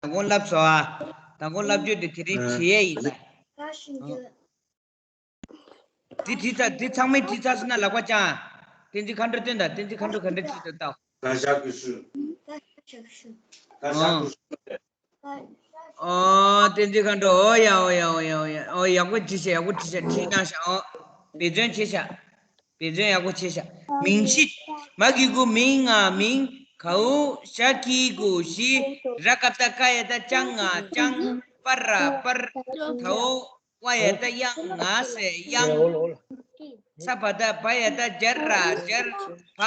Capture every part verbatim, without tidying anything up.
མདང་དགོང་ལབ་སོང་ཨ། མདང་དགོང་ལབ་རྒྱུ་དེ་དེ་རིང་ཨ། བྲིས་ཡས་ཡིན་ད། ཨ། དེ་བྲིས་ཚར། དེ་ཚང་མས་བྲིས་ཚར་སོང་ན་ལག་པ་བརྐྱངས། བསྟན་འཛིན་མཁའ་འགྲོ་སྟོན་དང་། བསྟན་འཛིན་མཁའ་འགྲོ་ག་འདྲ་བྲིས་འདུག་ལྟ། ད་ཞག་གི་ཤུ། ད་ཞག་གི་ཤུ། ད་ཞག་གི་ཤུ། ཨོ། བསྟན་འཛིན་མཁའ་འགྲོ། ཨོ་ཡ་ཨོ་ཡ་ཨོ་ཡ་ཨོ་ཡ་ཨོ་ཡ། ཡག་པོ་བྲིས་ཤག་ཡག་པོ་བྲིས་ཤག་བྲིས་གནང་ཤག་ཨོ། འབད་བརྩོན་བྱས་ཤག་འབད་བརྩོན་ཡག་པོ་བྱས་ཤག་མིང་གཞི། མ་གི་གུ་མིང་། ང་མིང་། གའུ་ཞ་གི་གུ་ཞི། ར་ཀ་བཏགས་རྐ་ཡ་བཏགས་རྐྱང་། ང་རྐྱང་། པ་ར་པར། ད་འོ། ཝ་ཡ་བཏགས་དབྱངས། ང་ཟེར་དབྱངས། ས་བ་བཏགས་སྦ་ཡ་བཏགས་སྦྱར། ར་སྦྱར། བ།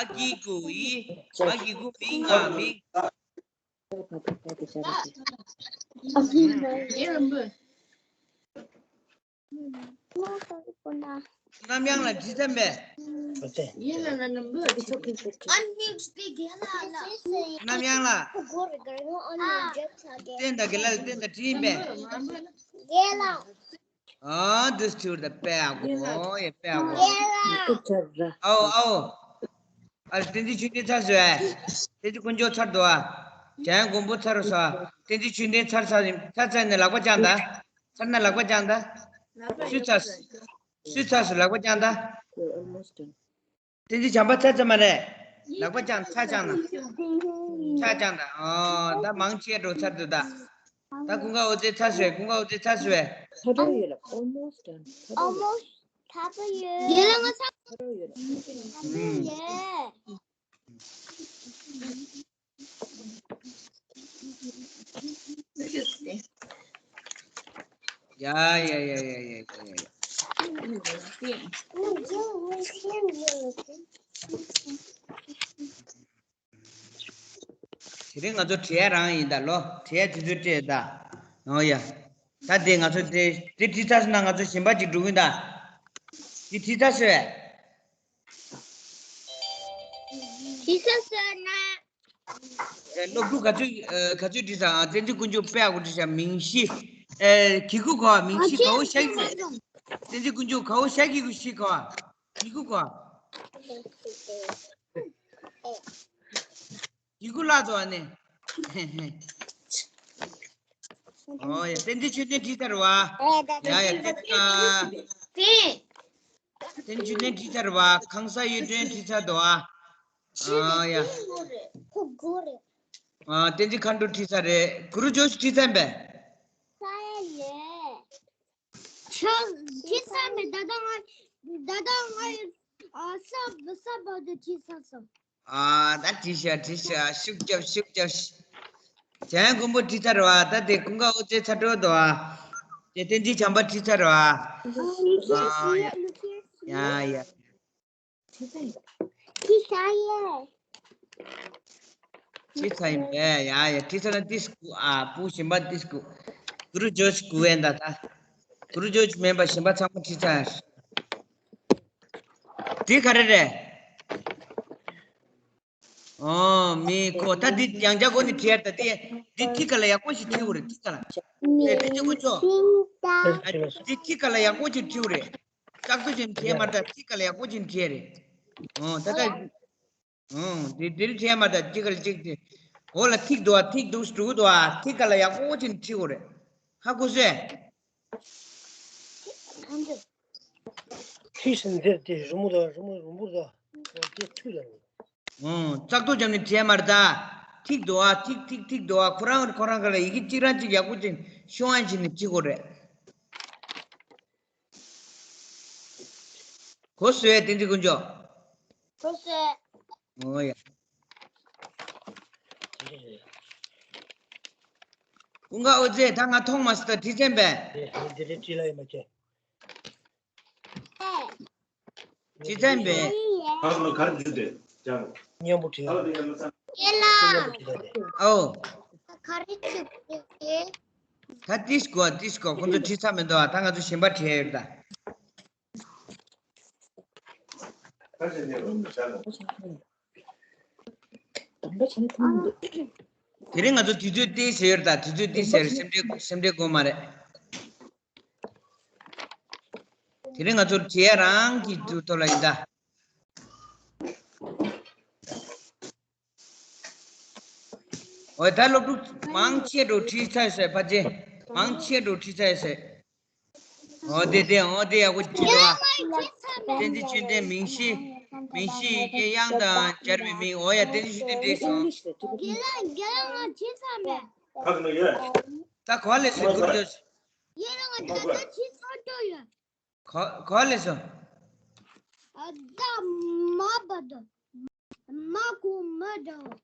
འ་གི་གུ་འི། མ་གི་གུ་མིང་། ང་མིང་། རྣམ་གཡེང་ལགས་བྲིས་ཚར་བས། རྣམ་གཡེང་ལགས། བསྟན་དང་དགེ་ལགས་ལ་བསྟན་དང་བྲིས་ཡིན་པས། ཨ་འདུས་ཐུར་ད་པེ་ཨ་གོ་ཡེ་པེ་ཨ་གོ། ཨའོ་ཨའོ། ཨ་བསྟན་འཛིན་ཆོས་ལྡན་ཚར་སོང་ཨ། བསྟན་འཛིན་དཀོན་མཆོག་ཚར་འདུག་ཨ། བྱང་མགོན་པོ་ཚར་སོང་ཨ། བསྟན་འཛིན་ཆོས་ལྡན་ཚར་ཚར་ཚར་ཚར་ནས་ལག་པ་བརྐྱངས་ད། ཚར་ན་ལག་པ་བརྐྱངས་ད། སུས་ཚར། སུས་ཚར་སོང་ལག་པ་བརྐྱངས་ད། བསྟན་འཛིན་བྱམས་པ་ཚར་ཚར་མ་རེད། ལག་པ་བརྐྱངས། ཕྱག་བརྐྱངས་ན། ཕྱག་བརྐྱངས་དང་། ཨོ་ད་མང་ཆེ་འགྲོ་ཚར་འདུག་ད། ད་ཀུན་དགའ་འོད་ཟེར་ཚར་སོང་། ཀུན་དགའ་འོད་ཟེར་ཚར་སོང་། ཚར་འགྲོ་ཡོད་ལ། Almost done. ཚར་འགྲོ་ཡོད། Almost ཚར་འགྲོ་ཡོད། ཡོད་ལ་ང་ཚར་འགྲོ་ཡོད་ལ། ཚར་འགྲོ་ཡོད། ཡ་ཡ་ཡ་ཡ། དེ་རིང་ང་ཚོ་བྲིས་ཡ་རང་ཡིན་ད་ལོ། བྲིས་ཡ་དུས་ཚོད་སྤྲད་ད། ཨོ་ཡ། ད་དེ་ང་ཚོ་དེ་དེ་བྲིས་ཚར་སོང་ན་ང་ཚོ་གཞན་པ་ཅིག་འགྲོ་གི་ཡིན་ད། དེ་བྲིས་ཚར་སོང་བས། བྲིས་ཚར་སོང་ན། ཨེ། སློབ་ཕྲུག་ག་ཚོད་ཨེ། ག་ཚོད་བྲིས་ཚར། ཨ། བསྟན་འཛིན་དཀོན་མཆོག་དཔེ་ཡག་པོ་བྲིས་ཤག་མིང་གཞི། ཨེ། གི་གུ་གོ་བ། མིང་གཞི་གའོ་ཞ་གི་གུ། བསྟན་འཛིན་དཀོན་མཆོག་གའོ་ཞ་གི་གུ་ཞི་གོ་བ། གི་གུ་གོ་བ། གི་གུ་བརླག་འགྲོ་བ་ནི། ཨོ་ཡ། བསྟན་འཛིན་ཆོས་ལྡན་བྲིས་ཚར་བ། ཡ་ཡ། བསྟན་ཨ། བསྟན་འཛིན་ཆོས་ལྡན་བྲིས་ཚར་བ། ཁང་གསར་གཡུ་སྒྲོན་བྲིས་ཚར་འདུག་ཨ། ཨ་ཡ། ཨ། བསྟན་འཛིན་མཁའ་འགྲོ་བྲིས་ཚར་རེད། གུ་རུ་ཇོ་ཤི་བྲིས་ཚར་བས། ས་ཡ་ཡེ། ཁྱོད་བྲིས་ཚར་མེད། ད་ལྟ་ང་། ད་ལྟ་ང་། ཨ། ས་བ་ས་བ་དེ་བྲིས་ཚར་སོང་། ཨ། ད་བྲིས་ཤག་བྲིས་ཤག་ཤུགས་རྒྱབ། ཤུགས་རྒྱབ། བྱང་མགོན་པོ་བྲིས་ཚར་བ། ད་དེ་ཀུན་དགའ་འོད་ཟེར་ཚར་འགྲོ་འདུག་ཨ། དེ་བསྟན་འཛིན་བྱམས་པ་བྲིས་ཚར་བ། ཨ་ཡ། ཡ་ཡ། བྲིས་ཚར་ཡིན། བྲིས་ཚར་ཡིན། བྲིས་ཚར་ཡིན་པས། ཡ་ཡ། བྲིས་ཚར་ན་ཏིས་ཀུ། ཨ། སྤུ་གུ་གཞན་པ་ཏིས་ཀུ། གུ་རུ་ཇོ་ཤི་གུ་ཨེ་འདྲ་ད། གུ་རུ་ཇོ་ཤི་མིན་པ་གཞན་པ་ཚང་མ་བྲིས་ཚར། དེ་ག་རེ་རེད། ཨོ། མི་ཁོ། ད་འདི་ཡང་བསྐྱར་སྒོ་ནས་བྲིས་ཡ་ད། དེ་འདི་ཐིག་ག་ལ་ཡག་པོ་ཞིག་བྲིས་དགོས་རེད། ཐིག་ག་ལ། དེ་དེ་ཅི་གོ་ཆོ། ཨ། འདི་ཐིག་ག་ལ་ཡག་པོ་ཞིག་བྲིས་དགོས་རེད། ལྕགས་ཐོ་ཅན་བྲིས་མ་ད། ཐིག་ག་ལ་ཡག་པོ་ཅན་བྲིས་རེད། ཨོ། ད་ད། ཨོ། དེ་དེར་བྲིས་མ་ད། ཅི་ག་ལ་ཅིག་དེ། འོ་ལ་ཐིག་འདུག་ཨ། ཐིག་འདུག་འདུག་འདུག་ཨ། ཐིག་ག་ལ་ཡག་པོ་ཅན་བྲིས་དགོས་རེད། ཧ་གོ་སོང་། ཁྲིད་ཟིན་འདིར་དེ་རི་མོ་དང་། རི་མོ་རི་མོ་དང་དེ་ཁྲིད་ལ། ཨོ། ལྕགས་ཐོ་བརྒྱབ་ནས་བྲིས་མ་རེད་ད། ཐིག་འདུག་ཨ། ཐིག་ཐིག་ཐིག་འདུག་ཨ། ཁོ་རང་ཁོ་རང་ག་ལ་ཡི་གེ་གཅིག་རང་གཅིག་ཡག་པོ་ཅིག་ཤོང་ཡ་བྱས་ནས་བྲིས་དགོས་རེད། གོ་སོང་། བསྟན་འཛིན་དཀོན་མཆོག་གོ་སོང་། ཨོ་ཡ། ཀུན་དགའ་འོད་ཟེར། ད་ང་མཐོང་མ་སོང་། ད་བྲིས་ཚར་བས། དེ་རེད། བྲིས་ལ་ཡིན་མ་ཁྱེད། བྲིས་ཚར་བས། ཁ་ལ་གར་འཇུ་དེ་ཅང་། མཉམ་པོ་བྲིས་ལ། ཡེ་ལ། མཉམ་པོ་བྲིས་ལ་དེ། ཨོ། ག་རེ་བྱེད་དགོས་རེད། ད་ཏིས་ཀོ་ཏིས་ཀོ། ཁོང་ཚོ་བྲིས་ཚར་མི་འདུག་ཨ། ད་ང་ཚོ་གཞན་པ་བྲིས་ཡོད་ད། དེ་རིང་ང་ཚོ་དུས་ཚོད་ཏིས་ཟེར་ཡོད་ད། དུས་ཚོད་ཏིས་ཟེར། སེམས་ཁྲལ་སེམས་ཁྲལ་དགོས་མ་རེད། དེ་རིང་ང་ཚོར་བྲིས་ཡ་རང་གི་དུས་ཐོག་ལ་ཡིན་ད། འོ་ད་སློབ་ཕྲུག་མང་ཆེ་འགྲོ་ཁྲིད་ཚར་ཟེར་ཕ་ཆེ། མང་ཆེ་འགྲོ་ཁྲིད་ཚར་ཟེར། འོ་དེ་དེ་འོ་དེ་ཡག་པོ་ཅིག་འགྲོ་ཨ། བསྟན་འཛིན་ཆོས་ལྡན་མིང་གཞི། མིང་གཞི་ཡི་གེ་དབྱངས་དང་སྦྱར་བའི་མིང་། འོ་ཡ་བསྟན་འཛིན་ཆོས་ལྡན་འགྲིག་སོང་། རྒན་ལགས་རྒན་ལགས་ང་ཁྲིད་ཚར་མེད། ད་ག་ལ་ཡོད། ད་ག་ལ་ཟེར་གུར་འགྱོ། ཡིན་རུང་ང་ད་ལྟ་ཁྲིད་ཚར་འགྲོ་ཡོད། ག་ག་ལ་ཟེར། ཨ་ད་མ་པ་དང་། མ་གུ་མ་འདྲ་བ།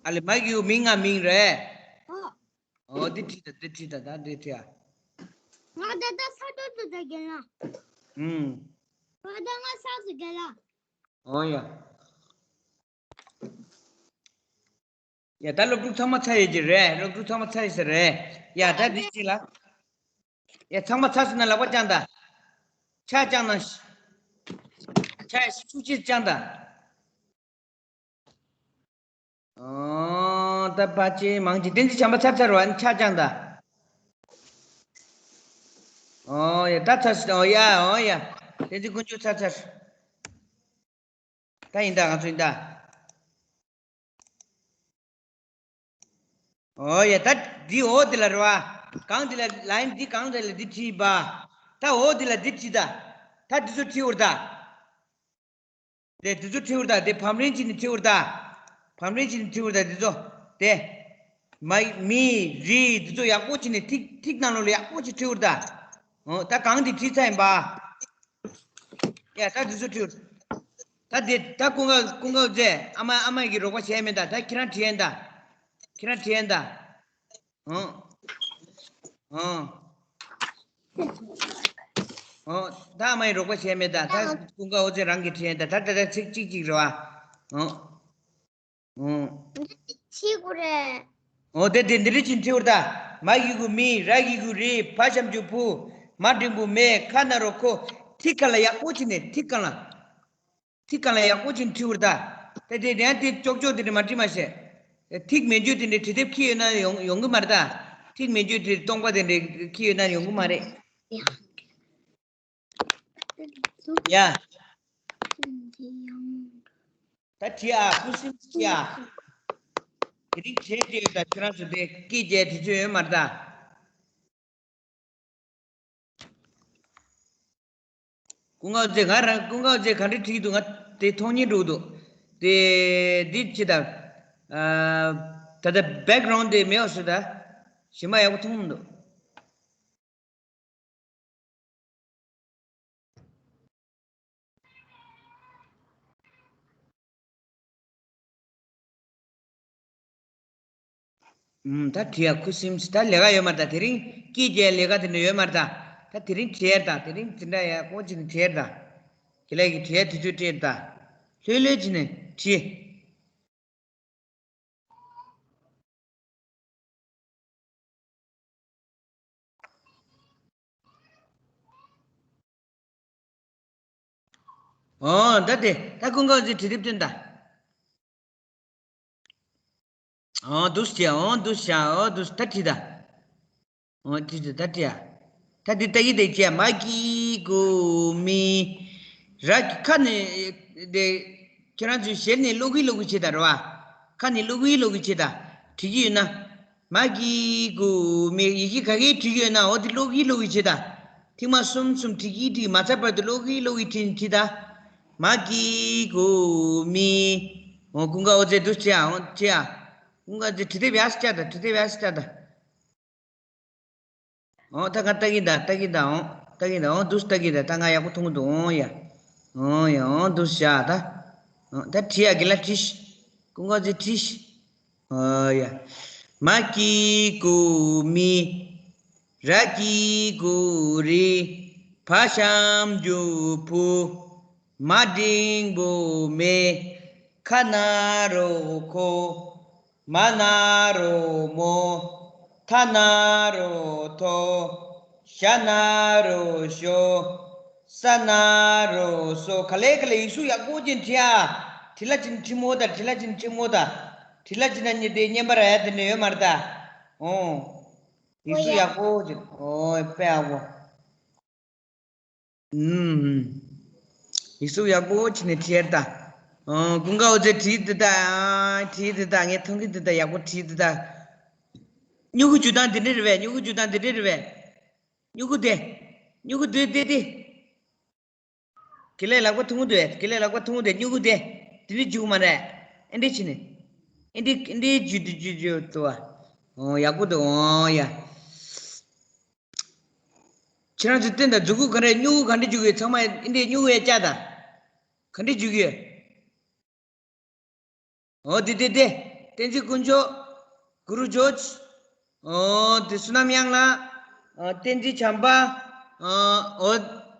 ཨ་ལེ་མ་གི་མིང་ང་མིང་རེད། ཨ། ཨོ་འདི་ཁྲིད་ད་འདི་ཁྲིད་ད་ད་འདི་ཁྲིད་ཨ། ང་ད་ད་ས་ཏོ་ཏོ་ད་རྒན་ལགས། ཨུམ། ང་ད་ང་ས་སུ་རྒན་ལགས། ཨོ་ཡ། ཡ་ད་སློབ་ཕྲུག་ཚང་མ་ཚར་ཡོད་ཀྱི་རེད། སློབ་ཕྲུག་ཚང་མ་ཚར་ཡོད་ས་རེད། ཡ་ད་འདི་ཅི་ལ། ཡ་ཚང་མ་ཚར་སོང་ན་ལག་པ་བརྐྱངས་དང་། ཕྱག་བརྐྱངས་དང་། ཕྱག་ཤུགས་ཆེ་བརྐྱངས་དང་། ཨོ་ད་ཕ་ཆེ་མང་ཆེ་བསྟན་འཛིན་བྱམས་པ་ཚར་ཚར་བ་ནི་ཕྱག་བརྐྱངས་དང་། ཨོ་ཡ་ད་ཚར་སོང་། ཨོ་ཡ་ཨོ་ཡ། བསྟན་འཛིན་དཀོན་མཆོག་ཚར་ཚར། ད་ཡིན་ད་ང་ཚོ་ཡིན་ད། ཨོ་ཡ་ད་འདི་འོ་འདི་ལ་རེད་བ། གང་འདི་ལ་ལ་ཡིན་འདི་གང་འདི་ལ་འདི་བྲིས་པ། ད་འོ་འདི་ལ་འདི་བྲིས་ད། ད་འདི་ཚོ་བྲིས་འུར་ད། དེ་འདི་ཚོ་བྲིས་འུར་ད་དེ་བམ་རིན་གྱིས་ནི་བྲིས་འུར་ད། བམ་རིན་གྱིས་ནི་བྲིས་འུར་ད་འདི་ཚོ། དེ། མ་མི་རི་འདི་ཚོ་ཡག་པོ་བྱས་ནས་ཐིག་ཐིག་ནང་ལོགས་ལ་ཡག་པོ་ཅིག་བྲིས་འུར་ད། ཨོ་ད་གང་འདི་བྲིས་ཚར་ཡིན་པ། ཡ་ད་འདི་ཚོ་བྲིས། ད་འདི་ད་ཀུན་དགའ་ཀུན་དགའ་མཛེས་ཨ་མ་ཨ་མ་གིས་རོགས་པ་བྱས་མེད་ད། ད་ཁྱེད་རང་བྲིས་ཡིན་ད། ཁྱེད་རང་བྲིས་ཡིན་ད། ཨོ། ཨོ། ཨོ། ད་ཨ་མ་ཡིས་རོགས་པ་བྱས་མེད་ད། ད་ཀུན་དགའ་འོ་ཙེ་རང་གིས་བྲིས་ཡིན་ད། ད་ད་ད་ཚིག་གཅིག་གཅིག་རེད་བ། ཨོ། ཨོ། འདི་བྲིས་དགོས་རེད། འོ་དེ་དེ་འདི་རིགས་ཅིག་འབྲི་བར་ད། མ་གི་གུ་མི། ར་གི་གུ་རི། ཕ་ཞབས་ཀྱུ་ཕུ། མ་འགྲེང་བུ་མེ། ཁ་ན་རོ་ཁོ། ཐིག་ག་ལ་ཡག་པོ་བྱས་ནས་ཐིག་ག་ལ། ཐིག་ག་ལ་ཡག་པོ་བྱས་ནས་འབྲི་བར་ད། དེ་དེ་དེ་དེ་ཅོག་ཅོག་དེ་འདྲ་མ་འབྲི་མ་ཤེས། ཐིག་མེད་རྒྱུ་དེ་འདྲ་འབྲི་དེབ་ཁྱེར་ཡོད་ན་ཡོང་ཡོང་གི་མ་རེད་ད། ཐིག་མེད་རྒྱུ་དེ་སྟོང་པ་དེ་འདྲ་ཁྱེར་ཡོད་ན་ཡོང་གི་མ་རེད། ཡ། ད་བྲིས་ཨ། ཁུ་སིམ་བྲིས་ཨ། དེ་རིང་བྲིས་བྲིས་ད་ཁྱོད་རང་ཚོ་དེ་སྐད་རྒྱག་དུས་ཚོད་ཡོད་མ་རེད་ད། ཀུན་དགའ་མཛེས་ང་རང་ཀུན་དགའ་མཛེས་ག་འདྲ་བྲིས་འདུག་ང་དེ་མཐོང་སྙིང་འདོད་འདུག་དེ་འདི་ཅི་ད། ད་ལྟ་བེག་གྷ་རའུན་ཌི་དེ་མེད་པ་བཟོས་ད། གཞན་པ་ཡག་པོ་མཐོང་མི་འདུག་ཨུམ། ད་བྲིས་ཡ་ཁུ་སིམ་སི་ད་ལས་ཀ་ཡོད་མ་རེད་ད། དེ་རིང་སྐད་རྒྱག་ལས་ཀ་དེ་འདྲ་ཡོད་མ་རེད་ད། ད་དེ་རིང་བྲིས་ཡ་རེད་ད། དེ་རིང་འཛིན་གྲྭ་ཡག་པོ་ཅིག་ནས་བྲིས་ཡ་རེད་ད། ཁྱེད་ལས་ཀྱི་བྲིས་ཡ་དུས་ཚོད་སྤྲད་རེད་ད། ལྷོད་ལྷོད་ཅིག་ནས་བྲིས། ཨོ་ད་དེ་ད་ཀུན་དགའ་མཛེས་བྲིས་དེབ་སྟོན་ད། ཨོ་འདུག་སེ་བྱས། ཨོ་འདུག་སེ་བྱས། ཨོ་འདུག་སེ་ད་བྲིས་ད། ཨོ་བྲིས་ད་ད་བྲིས་ཡ། ད་འདི་ད་གི་དེ་བྱས། མ་གི་གུ་མི། ར་གི་ཁ་ནས་དེ་ཁྱེད་རང་ཚོའི་ཞལ་ནས་ཀློག་གི་ཀློག་གི་བྱེད་ད་རེད་བ། ཁ་ནས་ཀློག་གི་ཀློག་གི་བྱེད་ད། བྲིས་ཀྱི་ཡོད་ན། མ་གི་གུ་མི། ཡི་གེ་ག་གེ་བྲིས་ཀྱི་ཡོད་ན་འོ་དེ་ཀློག་གི་ཀློག་གི་བྱེད་ད། ཐེངས་མ་གསུམ་གསུམ་བྲིས་ཀྱི་བྲིས། མ་ཚར་བར་དུ་ཀློག་གི་ཀློག་གི་བྲིས་བྲིས་ད། མ་གི་གུ་མི། འོ་ཀུན་དགའ་འོ་ཙེ་འདུག་སེ་བྱས། འོ་བྱས་ཡ། ཀུན་དགའ་ཅིག་བྲིས་དེབ་ཡག་སེ་བྱས་དང་། བྲིས་དེབ་ཡག་སེ་བྱས་དང་། འོ་ད་ང་ལྟ་གིན་ད་ལྟ་གིན་ད། འོ་ལྟ་གིན་ད། འོ་འདུག་སེ་ལྟ་གིན་ད། ད་ང་ཡག་པོ་མཐོང་གི་འདུག་འོ་ཡ། འོ་ཡ། འོ་འདུག་སེ་བྱས་ད། འོ་ད་བྲིས་ཡ་གི་ལ་བྲིས། ཀུན་དགའ་ཅིག་བྲིས། འོ་ཡ། མ་གི་གུ་མི། ར་གི་གུ་རི། ཕ་ཞབས་ཀྱུ་ཕུ། མ་འགྲེང་བུ་མེ། ཁ་ན་རོ་ཁོ། མ་ན་རོ་མོ། ཐ་ན་རོ་ཐོ། ཞ་ན་རོ་ཞོ། ས་ན་རོ་སོ། ག་ལེ་ག་ལེ་ཡིག་གཟུགས་ཡག་པོ་ཅིག་བྲིས་ཨ། བྲིས་ལ་ཅིག་ཁྲི་མོ་དང་། བྲིས་ལ་ཅིག་ཁྲི་མོ་དང་། བྲིས་ལ་ཅིག་ན་ཉི་དེ་བརྙན་པར་ཡ་དེ་འདྲ་ཡོད་མ་རེད་ད། ཨོ། ཡིག་གཟུགས་ཡག་པོ་ཅིག་ཨོ་དཔེ་ཡག་པོ། ཨུམ། ཡིག་གཟུགས་ཡག་པོ་བྱས་ནས་བྲིས་ཡ་རེད་ད། ཨོ། ཀུན་དགའ་འོད་ཟེར་བྲིས་འདི་ད། ཨ། བྲིས་འདི་ད། ངས་མཐོང་གི་འདི་ད། ཡག་པོ་བྲིས་འདི་ད། སྨྱུ་གུ་འཇུ་སྟངས་འདི་འདྲ་རེད་པས། སྨྱུ་གུ་འཇུ་སྟངས་འདི་འདྲ་རེད་པས། སྨྱུ་གུ་དེ། སྨྱུ་གུ་དེ་དེ་དེ། དགེ་ལེགས་ལག་པ་ཐུང་ངུ་དེ། དགེ་ལེགས་ལག་པ་ཐུང་ངུ་དེ། སྨྱུ་གུ་དེ། དེ་འདྲ་འཇུ་གི་མ་རེད། ཨེ་འདྲ་བྱས་ནས། ཨེ་འདྲ་ཨེ་འདྲ་འཇུ་འདི་འཇུ་འཇུ་ཏོ། ཨོ། ཡག་པོ་འདུག་ཨོ་ཡ། ཁྱེད་རང་ཚོས་བསྟན་དང་མཛུ་གུ་ག་རེ། སྨྱུ་གུ་ག་འདྲ་འཇུ་གི། ཚང་མ་ཨེ་འདྲ་སྨྱུ་གུ་ཡ་བཅག་དང་། ག་འདྲ་འཇུ་གི། ཨོ། དེ་དེ་དེ། བསྟན་འཛིན་དཀོན་མཆོག་གུ་རུ་ཇོརྗ། ཨོ། དེ་བསོད་ནམས་གཡང་ལགས། ཨོ། བསྟན་འཛིན་བྱམས་པ། ཨོ།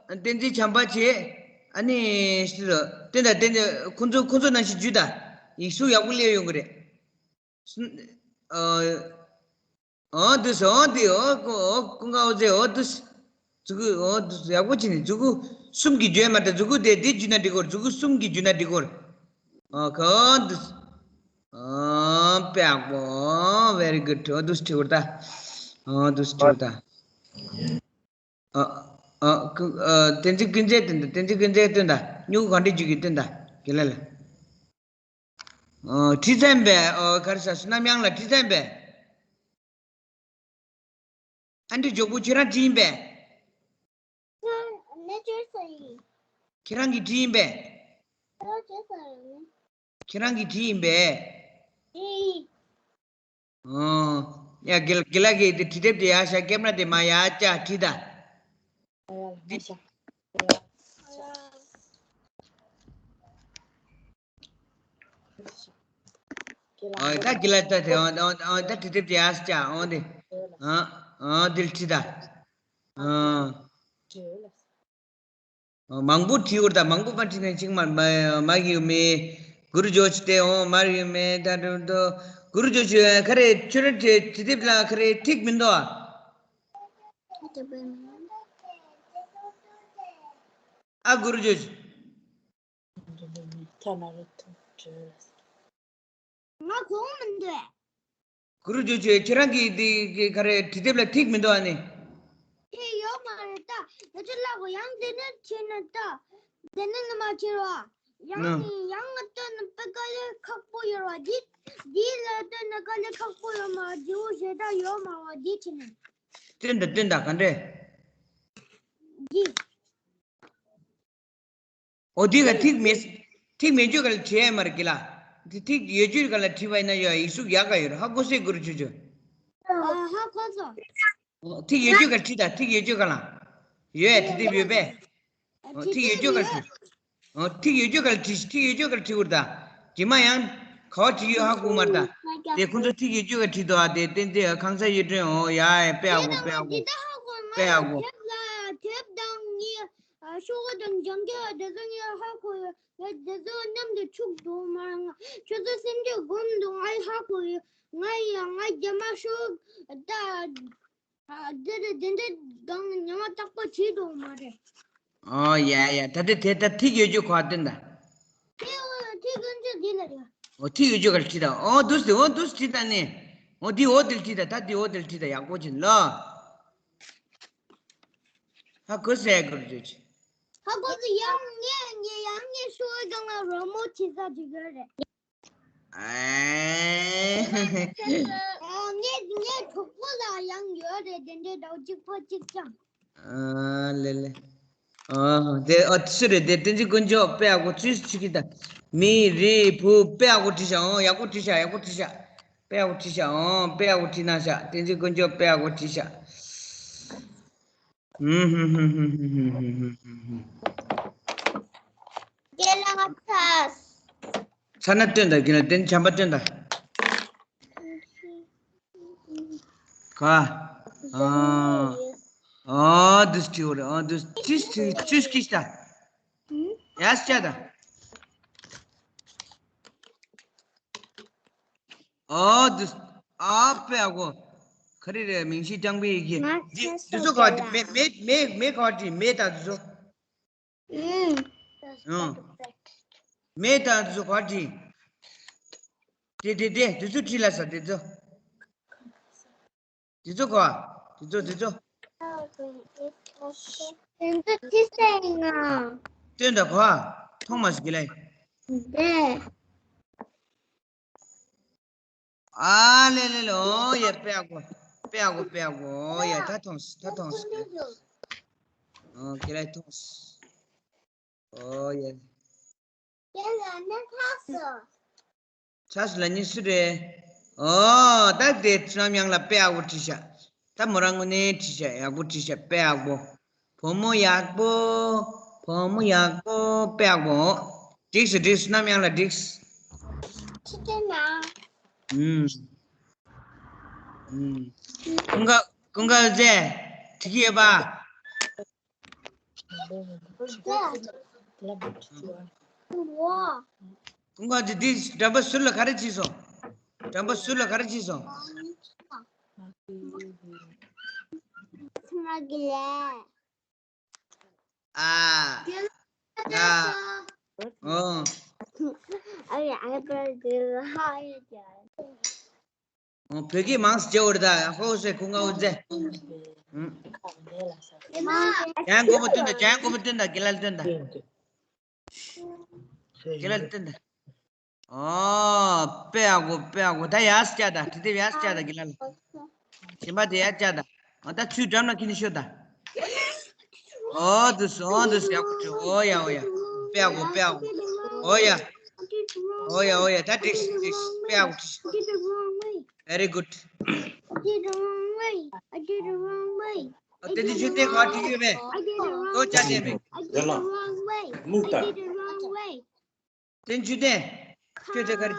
བསྟན་འཛིན་བྱམས་པ་བྱས། ཨ་ནི་ཤི་རོ། བསྟན་དང་བསྟན་འཛིན། ཁོང་ཚོ་ཁོང་ཚོ་ནང་བཞིན་འཇུ་དང་། ཡིག་གཟུགས་ཡག་པོ་སླེབས་ཡོང་གི་རེད། ཨོ། ཨོ་འདུག་སེ། ཨོ་འདི། ཨོ་ཀུ། ཨོ་ཀུན་དགའ་འོད་ཟེར། ཨོ་འདུག་སེ། མཛུ་གུ། ཨོ་འདུག་སེ། ཡག་པོ་བྱས་ནས། མཛུ་གུ་གསུམ་གྱིས་འཇུ་ཡ་མ་རེད། མཛུ་གུ་དེ་དེ་འཇུས་ན་འགྲིག་གོ། མཛུ་གུ་གསུམ་གྱིས་འཇུས་ན་འགྲིག་གོ། ཨོ་ཁོ་འདུག་སེ། ཨོ་དཔེ་ཡག་པོ། ཨོ་very good། ཨོ་འདུག་སེ་བྲིས་གོ་ད། ཨོ་འདུག་སེ་བྲིས་གོ་ད། ཨོ། ཨོ། ཀུ། ཨོ། བསྟན་འཛིན་ཀུན་རྫས་སྟོན་དང་། བསྟན་འཛིན་ཀུན་རྫས་སྟོན་དང་། སྨྱུ་གུ་ག་འདྲ་འཇུ་གི་སྟོན་དང་། དགེ་ལེགས་ལགས། ཨོ། བྲིས་ཚར་པས། ཨོ་ག་རེ་ཟ། བསོད་ནམས་གཡང་ལགས་བྲིས་ཚར་པས། ཨ་འདྲ་མགྱོགས་པོ། ཁྱེད་རང་བྲིས་ཡིན་པས། ཁྱེད་རང་གིས་བྲིས་ཡིན་པས། ཁྱེད་རང་གིས་བྲིས་ཡིན་པས། ཨོ། ཡ། དགེ་དགེ་ལགས་ཀྱིས་དེ་བྲིས་དེབ་དེ་ཡར་བཞག། ཀེམ་ར་དེ་མར་ཡར་བཀྱག། བྲིས་དང་། འདི། ཨོ་ད་དགེ་ལགས་ད་དེ། ཨོ་ཨོ་ཨོ་ད་བྲིས་དེབ་དེ་ཡར་བཀྱག། ཨོ་དེ། ཨ་ཨ་འདིར་བྲིས་དང་། ཨ། མང་པོ་བྲིས་ཡོད་ད། མང་པོ་མ་བྲིས་ན་ཅིག་མ་མ་མ་ཡོད་མེད། གུ་རུ་ཇོརྗ་དེ་འོང་མ་ཡོད་མེད། ད་དུང་ད་གུ་རུ་ཇོརྗ་ག་རེ། ཁྱོད་རང་བྲིས་བྲིས་དེབ་ལ་ག་རེ་ཐིག་མི་འདུག་ཨ། ཨ་གུ་རུ་ཇོརྗ། ང་གོ་མི་འདུག་གུ་རུ་ཇོ་ཇོ། ཁྱེད་རང་གི་དེ་ག་རེ། བྲིས་དེབ་ལ་ཐིག་མི་འདུག་ཨ་ནི། དེ་ཡོད་མ་རེད་ད། ཡོད་ཚད་ལ་གོ། ཡང་དེ་ནས་ཁྱེར་ན་ད། དེ་ནས་ནི་མ་ཁྱེར་བ། ཡང་ནི། ཡང་ང་སྟོན་ན་དཔེ་དཀའ་ལས་ཁག་པོ་ཡོད་བ། འདི་འདི་ལ་སྟོན་ན་དཀའ་ལས་ཁག་པོ་ཡོད་མ་རེད། འདི་བོ་ཞེ་དྲག་ཡོད་མ་རེད་བ། འདི་ཁྱེར་ན། སྟོན་ད་སྟོན་ད། ག་འདྲས། འདི། ཨོ་དེ་ག་ཐིག་མེད། ཐིག་མེད་རྒྱུ་ག་ལ་བྲིས་ཡ་མ་རེད་དགེ་ལགས། དེ་ཐིག་ཡོད་རྒྱུ་ག་ལ་བྲིས་པ་ཡིན་ན་ཡོད། ཡིག་གཟུགས་ཡག་ག་ཡོད་རེད། ཧ་གོ་སོང་གུ་རུ་ཇོ་ཇོ། ཨ་ཧ་གོ་སོང་། ཨོ་ཐིག་ཡོད་རྒྱུ་ག་ལ་བྲིས་དང་། ཐིག་ཡོད་རྒྱུ་ག་ལ། ཡོད་ཡ། དེ་དེབ་ཡོད་པས། ཨོ་ཐིག་ཡོད་རྒྱུ་ག་ལ་བྲིས། ཨོ་ཐིག་ཡོད་རྒྱུ་ག་ལ་བྲིས། ཐིག་ཡོད་རྒྱུ་ག་ལ་བྲིས་དགོས་རེད་ད། རྗེས་མ་ཡང་ག་བ་བྲིས་ཡོད་ཧ་གོ་མ་རེད་ད། དེ་ཁོང་ཚོ་ཐིག་ཡོད་རྒྱུ་ག་བྲིས་འདུག་ཨ། དེ་བསྟན་འཛིན་ཁང་གསར་གཡུ་སྒྲོན། ཨོ་ཡ་ཡ། དཔེ་ཡག་པོ། དཔེ་ཡག་པོ། དཔེ་ཡག་པོ། དེབ་ལ་དེབ་དང་ངའི་ཤོག་བུ་དང་སྦྱང་རྒྱུ་དེ་ཚོ་ངས་ཧ་གོ་ཡོད། ངས་དེ་ཚོ་མཉམ་དུ་ཕྱུག་འདུག་མ། ང་ཁྱོད་ཚོ་སེམས་ཁྲལ་སྒོམ་འདུག་ང་ཧ་གོ་ཡོད། ང་ཡང་ང་རྒྱ་མ་ཤོག་ད། ཨ། འདི་རེད། འདི་འདྲ་གང་ཉམས་པ་དག་པོ་བྱེད་འགྲོ་མ་རེད། ཨོ་ཡ་ཡ། ད་དེ་དེ་ད་ཐིག་ཡོད་རྒྱུ་ག་བ་སྟོན་ད། དེ་འོ་ཐིག་ཀུན་སྤྱོད་འདི་ལ་རེད། ཨོ་ཐིག་ཡོད་རྒྱུ་ག་ལ་བྲིས་ད། ཨོ་འདུག་སེ། ཨོ་འདུག་སེ་བྲིས་ད་ནི། ཨོ་འདི་འོ་འདིར་བྲིས་ད། ད་འདི་འོ་འདིར་བྲིས་ད། ཡག་པོ་བྱས་ལ། ཧ་གོ་སོང་གུ་རུ་ཇོ་ཇོ། ཧ་གོ་སོང་། ཡང་ངས་ངས་ཡང་ངས་ཤོག་བུ་སྒང་ལ་རོལ་མོ་བྱེད་ས་བྲིས་ཡོད་རེད། ཨེ། ཨ། ངའི་ངའི་གྲོགས་པོ་ལ་ཡང་ཡོད་རེད། དེ་འདྲའི་ཟླ་བ་གཅིག་པོ་གཅིག་རྐྱང་། ཨ་ལེ་ལེ། ཨ་དེ། ཨ་སུ་རེད་དེ། བསྟན་འཛིན་དཀོན་མཆོག་དཔེ་ཡག་པོ་བྲིས་བྲིས་ཀྱི་ད། མི་རེད་བུ། དཔེ་ཡག་པོ་བྲིས་ཤག་ཨོ་ཡག་པོ་བྲིས་ཤག་ཡག་པོ་བྲིས་ཤག་དཔེ་ཡག་པོ་བྲིས་ཤག་ཨོ་དཔེ་ཡག་པོ་བྲིས་གནང་ཤག་བསྟན་འཛིན་དཀོན་མཆོག་དཔེ་ཡག་པོ་བྲིས་ཤག་རྒན་ལགས་ཚར། ཚར་ན་སྟོན་དང་། རྒན་ལགས་དེ་ནས་བྱམས་པ་སྟོན་དང་། ག་ཨ་ཨ་འདུག་སེ་བྲིས་པ་རེད། ཨ་འདུག་སེ་བྲིས་བྲིས་བྲིས་ཀྱི་ཤག་ཡ་སྐྱ་དང་། ཨ་འདུག་ཨ་དཔེ་ཡག་པོ། ག་རེ་རེད། མིང་གཞི་རྐྱང་པའི་ཡི་གེ། ང་འདི་ཚོ་ག་བ་བྲིས། མེ་མེ་མེ་མེ་ག་བ་བྲིས། མེ་དང་འདི་ཚོ། ཨུམ། ཨུམ། མེ་དང་འདི་ཚོ་ག་བ་བྲིས། དེ་དེ་དེ་འདི་ཚོ་བྲིས་ལ་ས་འདི་ཚོ། འདི་ཚོ་ག་བ། འདི་ཚོ་འདི་ཚོ། འདི་ཚོ་ཅི་ཟེར་ཡིན་ན། སྟོན་དང་ག་བ། མཐོང་མ་སོང་དགེ་ལགས། འདི། ཨ་ལེ་ལེ་ལེ། ཨོ་ཡ། དཔེ་ཡག་པོ། དཔེ་ཡག་པོ། དཔེ་ཡག་པོ། ཨོ་ཡ། ད་ཐོངས། ད་ཐོངས། ཨོ་ཁྱེད་རང་ཐོངས། ཨོ་ཡ། ཡ་ལ་ནི་ཐག་སོ། ཆ་སུ་ལ་ཉི་སུ་རེད། ཨོ་ད་དེ་བསོད་ནམས་དབྱངས་ལགས་དཔེ་ཡག་པོ་བྲིས་ཤག་ད་མོ་རང་དངོས་གནས་བྲིས་ཤག་ཡག་པོ་བྲིས་ཤག་དཔེ་ཡག་པོ། བུ་མོ་ཡག་པོ། བུ་མོ་ཡག་པོ། དཔེ་ཡག་པོ། འགྲིགས་སོ། འགྲིགས། བསོད་ནམས་དབྱངས་ལགས་འགྲིགས། ཁྱི་ཁྱི་ན། ཨུམ། ཨུམ། ཀུན་དགའ། ཀུན་དགའ་རྗེ། འགྲིག་གི་ཡོད་པ། ཀུན་དགའ་རྗེ། འདི་འགྲམ་པ་ཟུར་ལ་ག་རེ་བྱས་སོང་། འགྲམ་པ་ཟུར་ལ་ག་རེ་བྱས་སོང་། ཨ། ཨ། ཨོ། ཨ་ཡ། ཨ་ཡ། བོད་སྐད་མང་ཙམ་བརྗེ་འོར་ད། ཧོ་སེ་ཁུ་ང་འུ་ཛེ། ཇན་གོ་མོ་སྟོན་ད། ཇན་གོ་མོ་སྟོན་ད། གི་ལ་ལ་སྟོན་ད། གི་ལ་ལ་སྟོན་ད། ཨོ། དཔེ་ཡག་པོ། དཔེ་ཡག་པོ། ད་ཡར་བཀྱག་ད། དེ་དེ་ཡར་བཀྱག་ད། གི་ལ་ལ། གཞན་པ་དེ་ཡར་བཀྱག་ད། ཨོ་ད་ཚུར་འགྲམ་ལ་ཁྱེར་ནས་ཤོག་ད། ཨོ་འདུག་སེ། ཨོ་འདུག་སེ། ཡག་པོ་བྱུང་། ཨོ་ཡ། ཨོ་ཡ། དཔེ་ཡག་པོ། དཔེ་ཡག་པོ། ཨོ་ཡ། ཨོ་ཡ། ཨོ་ཡ། ད་འགྲིགས་སོ། འགྲིགས་སོ། དཔེ་ཡག་པོ་བྲིས་སོང་། Very good. I did the wrong way. I did the wrong way. ཨ། བསྟན་འཛིན་ཆོས་ལྡན་ག་བྲིས་ཡོད་པས། I did the wrong way. ལྟོ་བཅའ་བསྟན་པས། I did the wrong way. I did the wrong way. བསྟན་འཛིན་ཆོས་ལྡན། ཁྱོད་དེ་ག་རེ།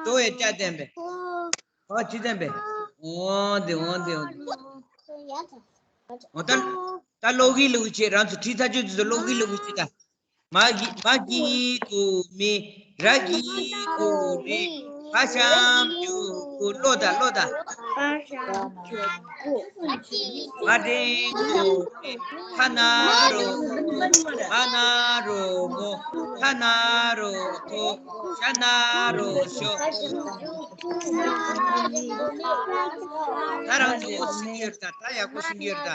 ལྟོ་ཡ་བཅའ་བསྟན་པས། ག་བྲིས་བསྟན་པས། འོ་དེ། འོ་དེ། འོ་དེ། འོ་ད། ད་ཀློག་གི་ལུགས་བྱེད། རང་ཚོ་བྲིས་ཚར་རྗེས་དུས་སུ་ཀློག་གི་ལུགས་བྱེད་ད། མ་གི། མ་གི་གུ་མི། ར་གི་གུ་རི། བ་ཞབས་ཀྱུ་གུ། ཀློག་ད། ཀློག་ད། བ་ཞབས་ཀྱུ་གུ། མ་འགྲེང་བུ་མི། ཕ་ན་རོ་བུ། མ་ན་རོ་མོ། ཐ་ན་རོ་ཐོ། ཞ་ན་རོ་ཞོ། ད་རང་ཚོ་ཤེས་ཀྱི་ཡོད་ད། ད་ཡག་པོ་ཤེས་ཀྱི་ཡོད་ད།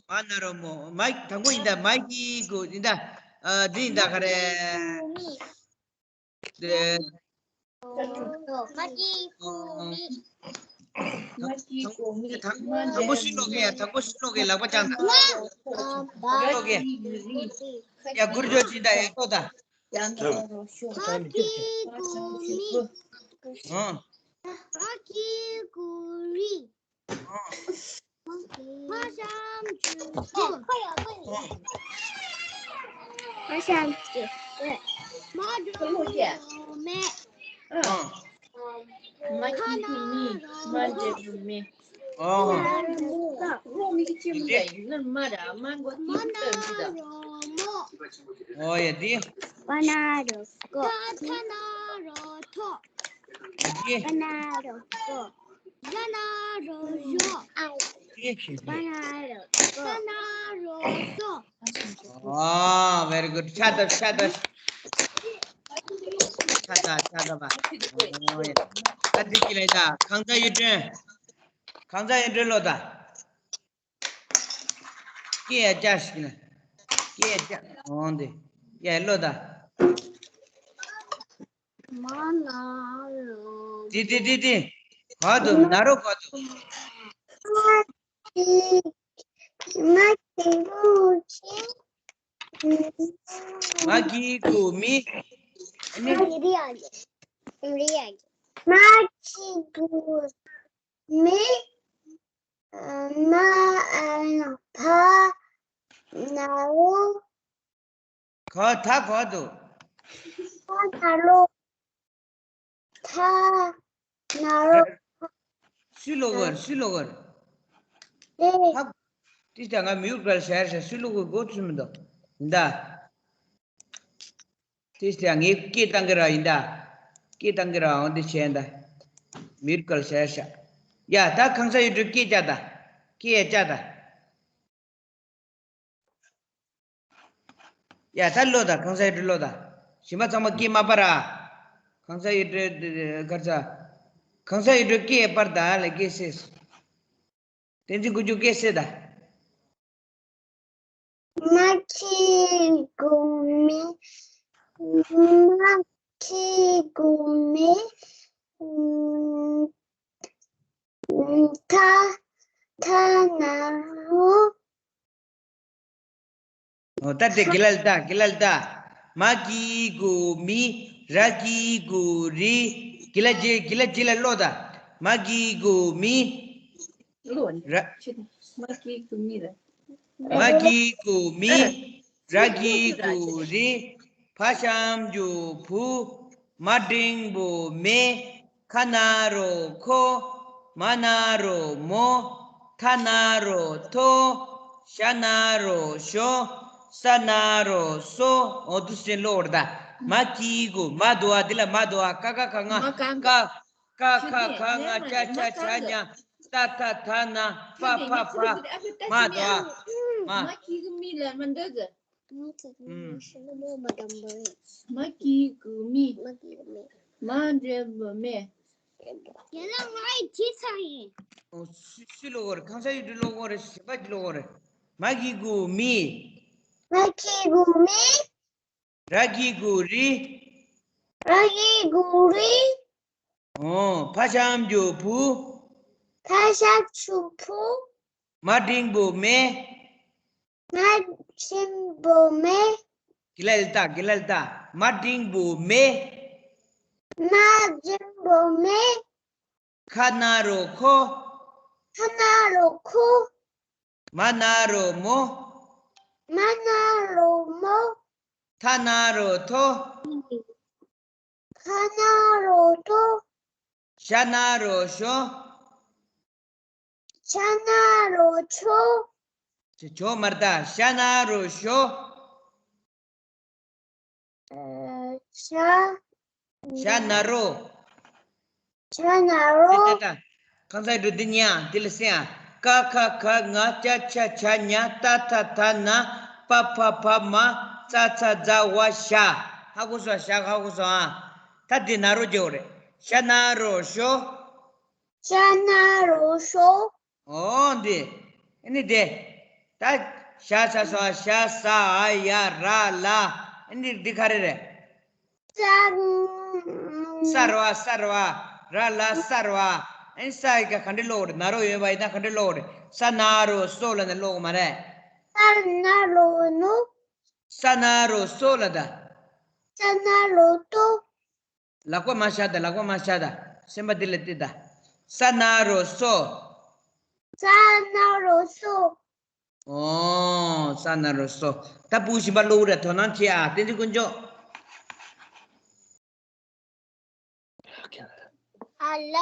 མ་ན་རོ་མོ། མ་དང་པོ་ཡིན་ད། མ་གི་གུ་ཡིན་ད། ཨ། འདི་ཡིན་ད། ག་རེ། དེ། མ་གི་གུ་མི། དང་པོ་ཤི་ལོ་གི་ཡ། དང་པོ་ཤི་ལོ་གི་ལག་པ་བརྐྱངས་ད། ལོ་གི་ཡ། གུར་ཇོ་ཅི་ད་ཡ་ཏོ་ད། མ་གི་གུ་མི། ཨང་། མ་གི་གུ་རི། ཨང་། བ་ཞབས་ཀྱུ་གུ། བ་ཞབས་ཀྱུ་གུ། མ་འགྲེང་བུ་མི། མ་གི་གུ་མི། མ་འགྲེང་བུ་མི། ཨང་། མ་ན་རོ་མོ། ཨོ་ཡ། དེ། བ་ན་རོ་བཀོ། ཐ་ན་རོ་ཐོ། དེ། བ་ན་རོ་བཀོ། ཡ་ན་རོ་ཡོ། དེ་བྱས་ཏེ། བ་ན་རོ་བཀོ། ད་ན་རོ་ཡོ། ཨ། very good. ཤ་སྟག་ཤ་སྟག་ཤ་སྟག་ཤ་སྟག་པ། ཨོ་ཡ། ད་འདི་གི་ལས་ད། གང་ཟག་ཡུལ་སྒྲོན། གང་ཟག་ཡུལ་སྒྲོན་ཀློག་ད། སྐད་ཡ་བརྒྱབ་ཤིག་ན། སྐད་ཡ་བརྒྱབ། འོང་དེ། ཡ་ཀློག་ད། མ་ན་རོ། དེ་དེ་དེ་དེ། ག་འདུག་ན་རོ་ག་འདུག་མ་གི་གུ་མི། མ་གི་གུ་མི། ཨ་ནི། མ་གི་གུ་མི། མ། ཨ། ཕ་ན་རོ། ག་ད་ག་འདུག་ད་ན་རོ། ད་ན་རོ། སུས་ཀློག་གོ། སུས་ཀློག་གོ། ཨེ། ཧ། ཏིས་ད་ང་མིའུ་གལ་ཤར་ཤར་སུས་ཀློག་གོ་གོ་ཚུལ་མི་འདུག་ཡིན་ད། ཏིས་ད་ངས་སྐད་བཏང་གི་ར་ཡིན་ད། སྐད་བཏང་གི་ར། འོང་དེ་བྱས་ད། མིའུ་གལ་ཤར་ཤར། ཡ་ད་གང་ཟག་ཡུལ་སྒྲོན་སྐད་བཅག་ད། སྐད་བཅག་ད། ཡ་ད་ཀློག་ད། གང་ཟག་ཡུལ་སྒྲོན་ཀློག་ད། གཞན་པ་ཚང་མ་སྐད་མ་སྤར་ར། གང་ཟག་ཡུལ་སྒྲོན་གར་ཚ། གང་ཟག་ཡུལ་སྒྲོན་སྐད་སྤར་ད་ལ། སྐད་སེ། བསྟན་འཛིན་དཀོན་མཆོག་སྐད་སེ་ད། མ་གི་གུ་མི། མ། གི་གུ་མི། ཐ། ཐ་ན་རོ། ཨོ། ད་དེ་གི་ལ་ལ་ད་གི་ལ་ལ་ད། མ་གི་གུ་མི། ར་གི་གུ་རི། གི་ལ་ཇི་གི་ལ་ཇི་ལ་ལོ་ད། མ་གི་གུ་མི། ལོ་ནི་ར། མ་གི་གུ་མི་ར། མ་གི་གུ་མི། ར་གི་གུ་རི། ཕ་ཞབས་ཀྱུ་བུ། མ་འགྲེང་བུ་མེ། ཁ་ན་རོ་ཁོ། མ་ན་རོ་མོ། ཐ་ན་རོ་ཐོ། ཞ་ན་རོ་ཞོ། ས་ན་རོ་སོ། འོ་དུ་སེ་ལོ་བར་ད། མ་གི་གུ་མ་དུ་བ་འདི་ལ་མ་དུ་བ་ཀ་ཀ་ཁ་ང་ཀ། ཀ་ཁ་ཁ་ང་ཅ་ཆ་ཆ་ཉ། ཏ་ཐ་ཐ་ན། པ་ཕ་ཕ། མ་དུ་བ་མ། མ་གི་གུ་མི་ལ་མ་འདོད་ཟེར། མ་གི་གུ་མི། ཤ་ན་མོ་མ་དམ་པོ་རེད། མ་གི་གུ་མི། མ་གི་གུ་མི། མ་འགྲེང་བུ་མེ། ཡ་ལ་ང་ཡི་ཁྱི་ཚ་ཡིན། ཨོ། སུ་སུ་ལོ་གོ་རེད། གང་ས་ཡུལ་གྲུ་ལོ་གོ་རེད། གཞན་པ་ཅི་ལོ་གོ་རེད། མ་གི་གུ་མི། མ་གི་གུ་མི། ར་གི་གུ་རི། ར་གི་གུ་རི། ཨོ། ཕ་ཞབས་ཀྱུ་བུ། ཕ་ཞབས་ཀྱུ་བུ། མ་འགྲེང་བུ་མེ། མ་འགྲེང་བུ་མེ། གི་ལ་ལ་ད་གི་ལ་ལ་ད། མ་འགྲེང་བུ་མེ། མ་འགྲེང་བུ་མེ། ཁ་ན་རོ་ཁོ། ཁ་ན་རོ་ཁོ། མ་ན་རོ་མོ། མ་ན་རོ་མོ། ཐ་ན་རོ་ཐོ། ཐ་ན་རོ་ཐོ། ཞ་ན་རོ་ཞོ། ཞ་ན་རོ་ཞོ། ཅེ་ཇོ་མར་ད། ཞ་ན་རོ་ཞོ། ཨ། ཞ། ཞ་ན་རོ། ཞ་ན་རོ། ད་ད་ད། གང་ས་འགྲོ་འདི་ཉ་འདི་ལ་སེ་ཨ། ཀ་ཁ་ག་ང་ཅ་ཆ་ཇ་ཉ། ཏ་ཐ་ཐ་ན། པ་ཕ་ཕ་མ། ཙ་ཚ་ཛ་ཝ་ཞ། ཧ་གོ་སོང་། ཞ་ཧ་གོ་སོང་ཨ། ད་འདི་ན་རོ་རྒྱག་རེད། ཞ་ན་རོ་ཞོ། ཞ་ན་རོ་ཞོ། ཨོ་འདི། ཨ་ནི་དེ། ད་ཞ་ས་སོ་ཞ་ས་ཨ་ཡ་ར་ལ། ཨ་ནི་འདི་ག་རེ་རེད། ས། ས་ར་བ་ས་ར་བ། ར་ལ་ས་ར་བ། ཨ་ནི་ས་ཡི་ག་ག་འདྲ་ཀློག་རེད། ན་རོ་ཡོད་པ་ཡིན་ན་ག་འདྲ་ཀློག་རེད། ས་ན་རོ་སོ་ལ་ནི་ཀློག་མ་རེད། ས་ན་རོ་ནུ། ས་ན་རོ་སོ་ལ་ད། ས་ན་རོ་ཏོ། ལག་པ་མ་བཞག་ད། ལག་པ་མ་བཞག་ད། སེམས་པ་འདི་ལ་གཏད་ད། ས་ན་རོ་སོ། ས་ན་རོ་སོ། ཨོ། ས་ན་རོ་སོ། ད་བུ་གཞན་པ་ཀློག་རེད། དོ་སྣང་བྱེད་ཨ། བསྟན་འཛིན་དཀོན་མཆོག་ཨ་ལ།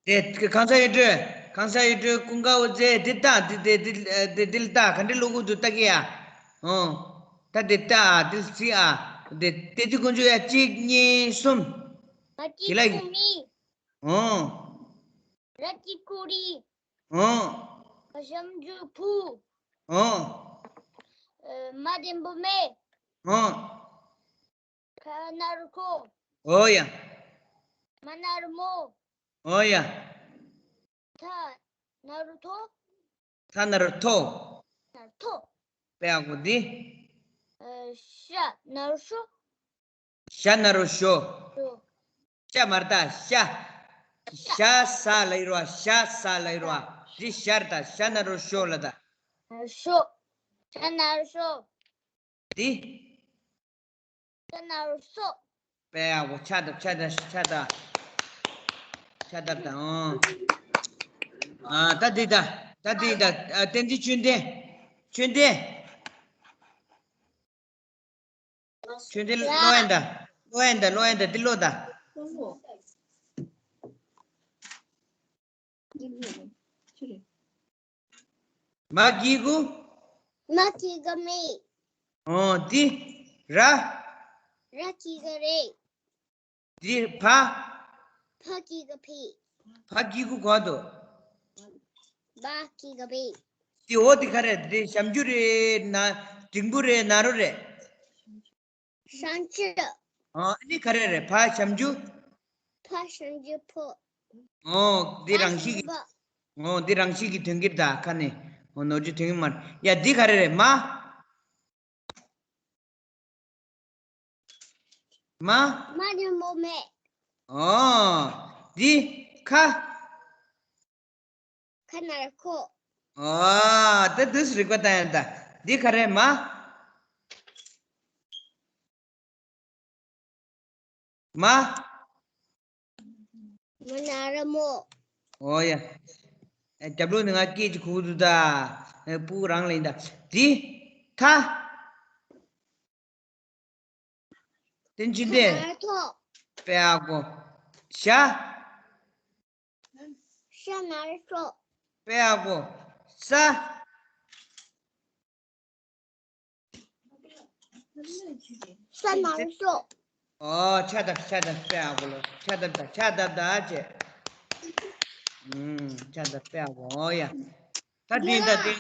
དེ་གང་ས་ཡོད་འགྲོ། གང་ས་ཡོད་འགྲོ། ཀུན་དགའ་བོ་རྩེ་འདི་ལྟ། འདི་འདི་འདི་འདི་འདི་ལ་ལྟ། ག་འདྲ་ཀློག་གི་འདུག་ལྟ་གི་ཡ། ཨོ། ད་འདི་ལྟ་ཨ། འདི་ལ་རྩི་ཨ། འདི་བསྟན་འཛིན་དཀོན་མཆོག་ཡ། གཅིག་གཉིས་གསུམ། མ་གི་གུ་མི། ཨོ། ར་གི་གུ་རི། ཨོ། ཕ་ཞབས་ཀྱུ་བུ། ཨོ། ཨ། མ་འགྲེང་བུ་མེ། ཨོ། ཁ་ན་རོ་ཁོ། ཨོ་ཡ། མ་ན་རོ་མོ། ཨོ་ཡ། ཐ་ན་རོ་ཐོ། ཐ་ན་རོ་ཐོ། ན་རོ་ཐོ། དཔེ་ཡག་པོ་འདི། ཨ། ཤ་ན་རོ་ཤོ། ཤ་ན་རོ་ཤོ། ཤོ། ཤ་མར་ད་ཤ། ཤ་ས་ལ་ཡོད་ར་བ། ཤ་ས་ལ་ཡོད་ར་བ། འདི་ཤར་ད། ཤ་ན་རོ་ཤོ་ལ་ད། ཤོ། ཤ་ན་རོ་ཤོ། འདི། ཤ་ན་རོ་ཤོ། དཔེ་ཡག་པོ། ཕྱག་བཏབ། ཕྱག་བཏབ། ཕྱག་བཏབ། ཕྱག་བཏབ་དང་། ཨ། ད་འདི་ད། ད་འདི་ད། ཨ། བསྟན་འཛིན་ཆོས་ལྡན། ཆོས་ལྡན། ཆོས་ལྡན། ཀློག་ཡིན་ད། ཀློག་ཡིན་ད། ཀློག་ཡིན་ད། འདི་ཀློག་ད། མ་གི་གུ། མ་གི་གུ་མི། ཨོ། འདི། ར། ར་གི་གུ་རི། འདི་ཕ། ཕ་གི་གུ་ཕི། ཕ་གི་གུ་གོ་དོ། བ་གི་གུ་བི། འདི་འོ་འདི་ག་རེ་རེད། འདི་ཞབས་ཀྱུ་རེད་ན། འགྲེང་བུ་རེད། ན་རོ་རེད། ཞབས་ཀྱུ། ཨ་འདི་ག་རེ་རེད། ཕ་ཞབས་ཀྱུ། ཕ་ཞབས་ཀྱུ་ཕོ། ཨོ་འདི་རང་བཞིན་གྱི། ཕ་ཞབས་ཀྱུ་ཕོ། ཨོ་འདི་རང་བཞིན་གྱི་དོན་གྱིར་ད་ཁ་ནས། ཨོ་ནོར་གྱི་དོན་གྱིར་མ་རེད། ཡ་འདི་ག་རེ་རེད། མ། མ། མ་ནི་མོ་མེ། ཨོ། འདི་ཁ། ཁ་ན་རོ་ཁོ། ཨོ། ད་དུས་རིག་པ་བཏང་ཡང་ད། འདི་ག་རེ་མ། མ། མ་ན་རོ་མོ། ཨོ་ཡ། ཨེ་རྒྱབ་ལོགས་ནས་ང་སྐད་ཅིག་གོ་གི་འདུག་ད། ཨེ་སྤུ་གུ་རང་ལ་ཡིན་ད། འདི། ཐ། ཏིན་ཅི་ཏེ། ཤ་ན་རོ་ཐོ། པེ་ཨ་གོ། ཤ། ཤ་ན་རོ་ཐོ། པེ་ཨ་གོ། ས། ཤ་ན་རོ་ཤོ། ཨོ་ཆ་ད་ཤ་ད་པེ་ཨ་གོ་ལོ། ཆ་ད་ད་ཆ་ད་ད་ཅེ། ཨུམ་ཆ་ད་པེ་ཨ་གོ། ཨོ་ཡ། ད་དེ་ད་དེ།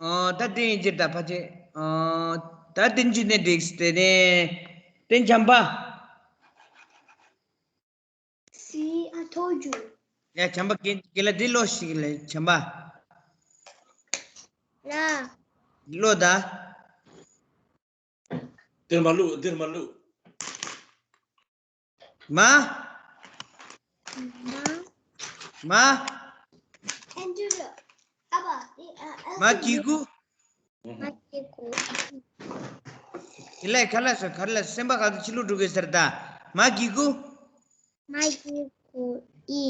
ཨོ་ད་དེ་ཡིན་ཅི་ད་ཕ་ཅེ། ཨོ་ད་དེ་ཅི་ནས་འགྲིག་སྟེ་ནས། དེ་བྱམས་པ། See, I told you. ཡ་བྱམས་པ་གི་གི་ལ་འདི་ལོ་ཞིག་ལ་བྱམས་པ། ལ། ལོ་ད། འདིར་མ་བླུག་འདིར་མ་བླུག་མ། མ། མ། ཨན་ཏི་རོ། ཨ་བ། ཨ་ཨ་མ་གི་གུ། མ་གི་གུ། ཁྱི་ལས་ཁ་ལས་སོ་ཁ་ལས་སེམས་པ་ག་ཚོད་ཕྱི་ལོགས་འགྲོ་གི་ཟེར་ད། མ་གི་གུ། མ་གི་གུ་ཨི།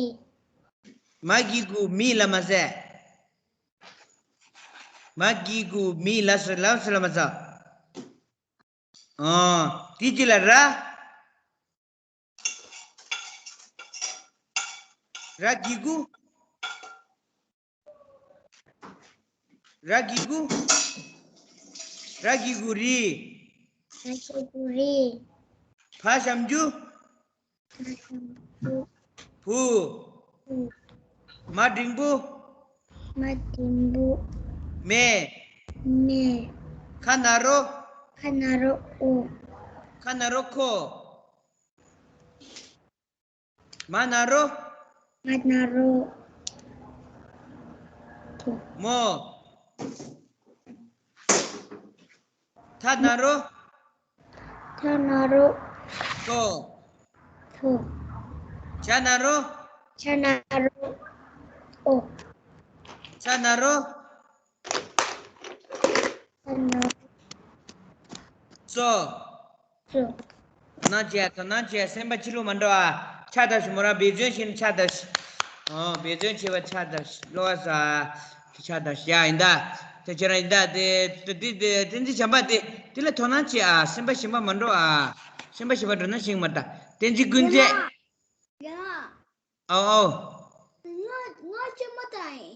མ་གི་གུ་མི་ལ་མ་ཟེར། མ་གི་གུ་མི་ལ་སོ་ལ་སོ་ལ་མ་ཟ། ཨ། དེ་གཅིག་ལ་ར། ར་གི་གུ། ར་གི་གུ། ར་གི་གུ་རི། ར་གི་གུ་རི། ཕ་ཞབས་ཀྱུ། ཕ་ཞབས་ཀྱུ། བུ། བུ། མ་འགྲེང་བུ། མ་འགྲེང་བུ། མེ། མེ། ཁ་ན་རོ། ཁ་ན་རོ་འོ། ཁ་ན་རོ་ཁོ། མ་ན་རོ། མ་ན་རོ། མོ། ཐ་ན་རོ། ཐ་ན་རོ། ཐོ། ཐོ། ཆ་ན་རོ། ཆ་ན་རོ། འོ། ཆ་ན་རོ། ཆ་ན་རོ། སོ། སོ། དོ་སྣང་བྱེད། དོ་སྣང་བྱེད། སེམས་པ་ཕྱི་ལོགས་མ་འགྲོ་ཨ། ཕྱག་བརྡབ་ཤིག་མོ་རང་འབད་བརྩོན་བྱས་ནས་ཕྱག་བརྡབ་ཤིག་ཨོ་འབད་བརྩོན་བྱས་པ་ཕྱག་བརྡབ་ཤིག་བློ་བ་ས། ཕྱག་བརྡབ་ཤིག་ཡ་ཡིན་ད། དེ་ཁྱེད་རང་ཡིན་ད། དེ་དེ་དེ་དེ་ཚེ་བྱམས་པ་དེ་དེ་ལ་དོ་སྣང་བྱེད་ཨ། སེམས་པ་ཞིམ་པ་མ་འགྲོ་ཨ། སེམས་པ་ཞིམ་པ་འགྲོ་ན་ཤིང་མ་ད། བསྟན་འཛིན་ཀུན་མཛེས། ཡ། ཨོ་ཨོ། ང་ང་ཅི་མ་ད་ཡིན།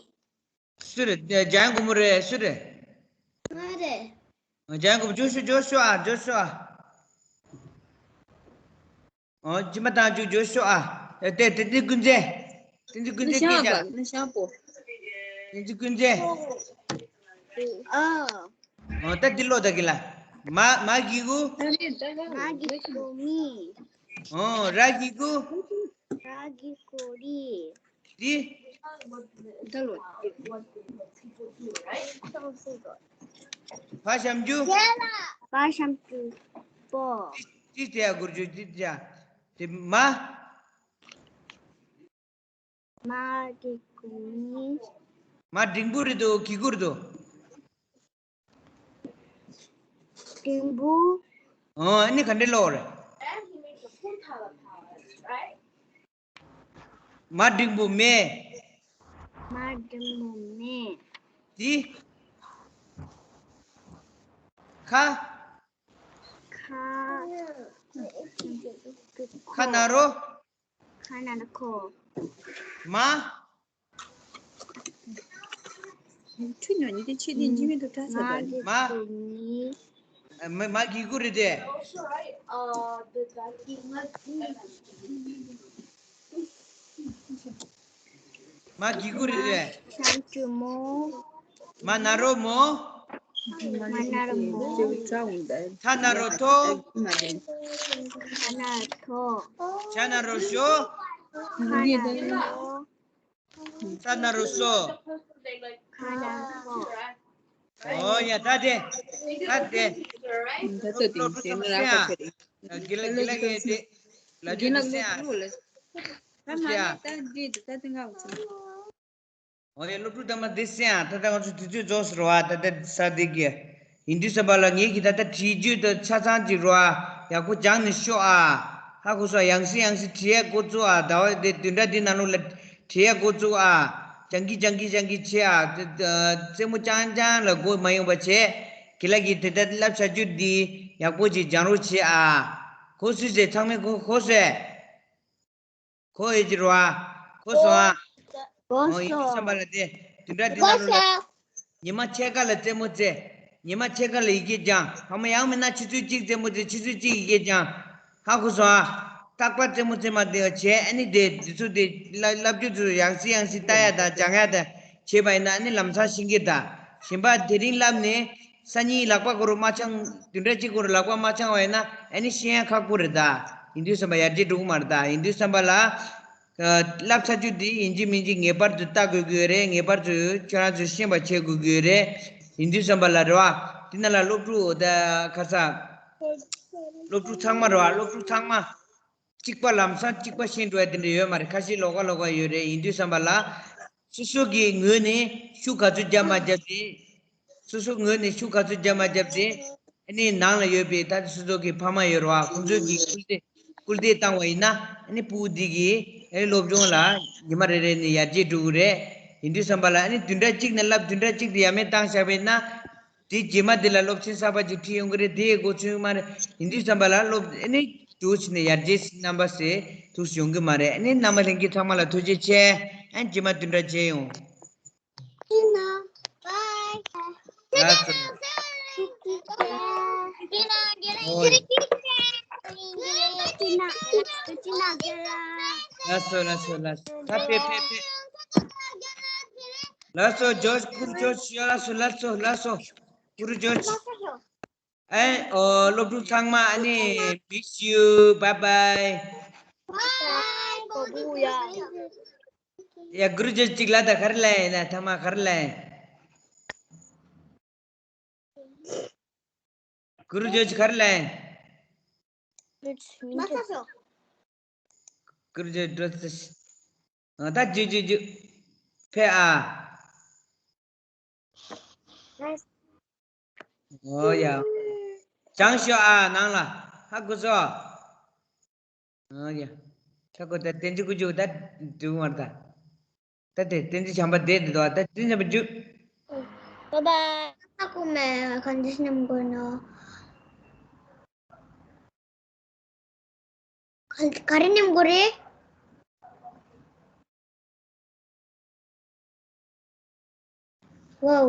སུ་རེད། འཇམ་དབྱངས་སྒོ་མོ་རེད། སུ་རེད། ང་རེད། འཇམ་དབྱངས་སྒོ་མོ་འཇུ་ཤོག་འཇུ་ཤོག་ཨ། འཇུ་ཤོག་ཨ། ཨོ་སྦྱིན་པ་བཏང་བཅུག་འཇུ་ཤོག་ཨ། ཨེ་དེ་དེ་དེ་ཀུན་མཛེས། དེ་དེ་ཀུན་མཛེས་སྐད་རྒྱག་ནི་ཤང་པོ། དེ་དེ་ཀུན་མཛེས། ཨ། ཨོ་ད་འདི་ལོ་ད་གི་ལ། མ་མ་གི་གུ། མ་གི་གུ་མི། ཨོ་ར་གི་གུ། ར་གི་གུ་རི། འདི། ཕ་ཞབས་ཀྱུ། ཕ་ཞབས་ཀྱུ་པོ། འདི་འདི་དེ་ཡ་གུར་ཅུ་འདི་དེ་ཡ། དེ་མ། མ་གི་གུ་མི། མ་འགྲེང་བུ་རེད་དོ་གི་གུ་རེད་དོ། འགྲེང་བུ། ཨོ་ཨ་ནི་ག་འདྲ་ལོ་རེད། མ་འགྲེང་བུ་མེ། མ་འགྲེང་བུ་མེ། འདི། ཁ། ཁ། ཁ་ན་རོ། ཁ་ན་རོ་ཁོ། མ། ཁྲུ་ཉོ་ཉི་དེ་ཆེ་དེ་འཇི་མི་དུ་ཏྲ་ས་དོ། མ། མ་གི་གུ་རེད་དེ། མ་གི་གུ་རེད་དེ། ཤང་ཅུ་མོ། མ་ན་རོ་མོ། མ་ན་རོ་མོ། ཐ་ན་རོ་ཐོ། ཐ་ན་རོ་ཐོ། ཆ་ན་རོ་ཤོ། ཁ་ན་རོ། ས་ན་རོ་སོ། ཁ་ན་རོ། ཨོ་ཡ་ད་དེ། ད་དེ། ད་ལྟ་དེ་དེ་ནི་རག་པ་ཆེ་རེད། དགེ་ལགས་དགེ་ལགས་ཀྱིས་དེ། ལ་དེ་ནི་སེ་ཨ། ད་མ་ནི་ད་འདི་ད་དེ་འགའ་བ་ཆེ། འོ་ཡ་སློབ་ཕྲུག་དམ་པ་འདི་སེ་ཨ། ད་ལྟ་ང་ཚོ་དུས་ཚོད་རྫོགས་སོང་ར་བ། ད་ལྟ་ས་འདི་གི་ཡིན་དུས་ཙམ་པ་ལ་ངེད་ཀྱིས་ད་ལྟ་བྲིས་རྒྱུ་དང་ཆ་ཚང་ཅིག་ར་བ་ཡག་པོ་སྦྱངས་ནས་ཤོག་ཨ། ཧ་གོ་སོང་། ཡང་སེ་ཡང་སེ་བྲིས་ཡ་འགོ་བཙུགས་ཨ། ཟླ་བ་འདི་བདུན་ཕྲག་འདི་ནང་ལོགས་ལ་བྲིས་ཡ་འགོ་བཙུགས་ཨ། སྦྱང་གི་སྦྱང་གི་སྦྱང་གི་བྱེད་ཨ། རྩེད་མོ་རྐྱང་རྐྱང་ལ་མགོ་མ་ཡོང་བ་བྱེད། དགེ་ལགས་ཀྱིས་དེ་ལྟར་བསླབ་བྱ་རྒྱུ་འདི་ཡག་པོ་ཅིག་སྦྱང་རོགས་བྱེད་ཨ། གོ་སོང་ཟེར། ཚང་མས་གོ་གོ་སོང་། གོ་ཡོད་ཀྱི་རེད་བ། གོ་སོང་ཨ། གོ་ཨོ་ཡིན་དུས་ཙམ་པ་ལ་དེ་བདུན་ཕྲག་འདི་ནང་ལོགས་ལ་ཉི་མ་ཕྱེད་ཀ་ལ་རྩེད་མོ་རྩེ། ཉི་མ་ཕྱེད་ཀ་ལ་ཡི་གེ་སྦྱང་། ཕ་མ་ཡང་མིན་ན་ཆུ་ཚོད་གཅིག་རྩེད་མོ་རྩེ། ཆུ་ཚོད་གཅིག་ཡི་གེ་སྦྱང་། ཧ་གོ་སོང་ཨ། རྟག་པར་རྩེད་མོ་རྩེ་མ་བསྡད་པ་བྱས། ཨ་ནི་དེ་འདི་ཚོ་དེ་བསླབ་བསླབ་རྒྱུ་ཚོ་ཡང་སེ་ཡང་སེ་ལྟ་ཡ་དང་སྦྱང་ཡ་དང་བྱས་པ་ཡིན་ན་ཨ་ནི་ལམ་སང་ཤེས་ཀྱི་ད། གཞན་པ་དེ་རིང་བསླབས་ནས་སང་ཉིན་ལག་པ་སྐོར་མ་འཆང་། བདུན་ཕྲག་གཅིག་སྐོར་ལག་པ་མ་འཆང་བ་ཡིན་ན་ཨ་ནི་ཤེས་ཡ་ཁག་པོ་རེད་ད། ཡིན་དུས་ཙམ་པ་ཡར་རྒྱས་འགྲོ་གི་མ་རེད་ད། ཡིན་དུས་ཙམ་པ་ལ། བསླབ་བྱ་རྒྱུ་འདི་ཡིན་གཅིག་མིན་གཅིག་ངེས་པར་དུ་ལྟ་དགོས་ཀྱི་ཡོད་རེད། ངེས་པར་དུ་ཁྱོད་རང་ཚོས་ཤེས་པ་བྱེད་དགོས་ཀྱི་ཡོད་རེད། ཡིན་དུས་ཙམ་པ་ལ་རེད་བ། འདི་ནང་ལ་སློབ་ཕྲུག་ད་ཁ་ས། སློབ་ཕྲུག་ཚང་མ་རེད་བ། སློབ་ཕྲུག་ཚང་མ། གཅིག་པ་ལམ་སང་གཅིག་པ་ཤེས་འགྲོ་ཡ་དེ་འདྲ་ཡོད་མ་རེད། ཁ་ཤས་ལོགས་ཀ་ལོགས་ཀ་ཡོད་རེད། ཡིན་དུས་ཙམ་པ་ལ། སོ་སོ་གི་ངོས་ནས་ཤུགས་ག་ཚོད་རྒྱབ་མ་རྒྱབ་དེ། སོ་སོ་ངོས་ནས་ཤུགས་ག་ཚོད་རྒྱབ་མ་རྒྱབ་དེ། ཨ་ནི་ནང་ལ་ཡོད་པའི་ད་སོ་སོ་གི་ཕ་མ་ཡོད་རེད་བ། ཁོང་ཚོས་ཀྱི་སྐུལ་འདེད་སྐུལ་འདེད་བཏང་བ་ཡིན་ན་ཨ་ནི་ཕྲུ་གུ་འདི་གི་ཨ་ནི་སློབ་སྦྱོང་ལ་ཉི་མ་རེ་རེ་ནས་ཡར་རྒྱས་འགྲོ་གི་རེད། ཡིན་དུས་ཙམ་པ་ལ་ཨ་ནི་བདུན་ཕྲག་གཅིག་ནས་བསླབ། བདུན་ཕྲག་གཅིག་དེ་ཡ་མེད་བཏང་བཞག་པ་ཡིན་ན། དེ་རྗེས་མ་དེ་ལ་སློབ་ཚན་གསར་པ་ཅིག་ཁྲིད་ཡོང་གི་རེད། དེ་འགོ་ཚུགས་མ་རེད། ཡིན་དུས་ཙམ་པ་ལ་སློབ་ཨ་ནི་འདུག་བྱས་ནས་ཡར་རྒྱས་རྣམ་པ་ཟེར་འདུག་ཡོང་གི་མ་རེད། ཨ་ནི་རྣམ་པ་ལྷན་རྒྱས་ཚང་མ་ལ་ཐུགས་རྗེ་ཆེ། ཨ་ནི་རྗེས་མ་བདུན་ཕྲག་མཇལ་ཡོང་། ལགས་སོ། ཨོ་ཡ། ལགས་སོ་ལགས་སོ་ལགས་སོ། ད་ཕེབས་ཕེབས་ཕེབས། ལགས་སོ་ཇོརྗ། གུ་རུ་ཇོརྗ། ལགས་སོ་ལགས་སོ་ལགས་སོ། གུ་རུ་ཇོརྗ། ཨེ། ཨོ། སློབ་ཕྲུག་ཚང་མ་ཨ་ནི་miss you. Bye bye. Bye. ཡ། གུ་རུ་ཇོརྗ་གཅིག་ལབ་དང་། ག་རེ་ལབ་ཡིན་ན། ཐ་མ་ག་རེ་ལབ་ཡིན། གུ་རུ་ཇོརྗ་ག་རེ་ལབ་ཡིན། གུ་རུ་ཇོརྗ་འགྲོ་ཚེ། ཨ། ད་ཇུ་ཇུ་ཇུ། ཕེབས་ཨ། ཨོ་ཡ། སྦྱངས་ཤོག་ཨ། ནང་ལ། ཧ་གོ་སོང་། ཨོ་ཡ། ཆ་གོ། ད་བསྟན་འཛིན་ཀུ་ཅུ་ད་འགྲིག་མ་རེད་ད། ད་དེ་བསྟན་འཛིན་བྱམས་པ་བསྡད་དེ་འདུག་ད་བསྟན་འཛིན་བྱམས་པ་འཇུ། Bye bye. ཨ་ཁུ་མེ་ག་འདྲ་སེམས་ཁུར་ནོ། ག་ག་རེ་ཉམས་དགོས་རེད། Wow.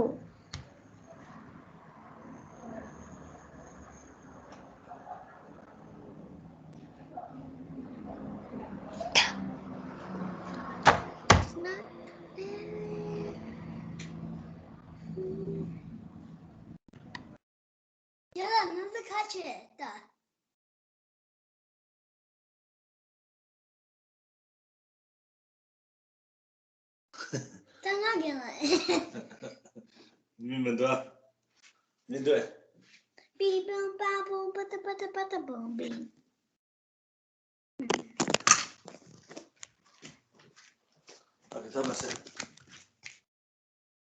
ཡ་ལ་ང་ཚོ་ཁ་ཆེ་ད། ད་ང་རྒན་ལ། མི་མི་འདུག་མི་འདུག་པི་པང་པ་པོང་པ་ཏ་པ་ཏ་པ་ཏ་པོང་པིང་། ཨ་ཁུ་ཐབས་མ་ཟད།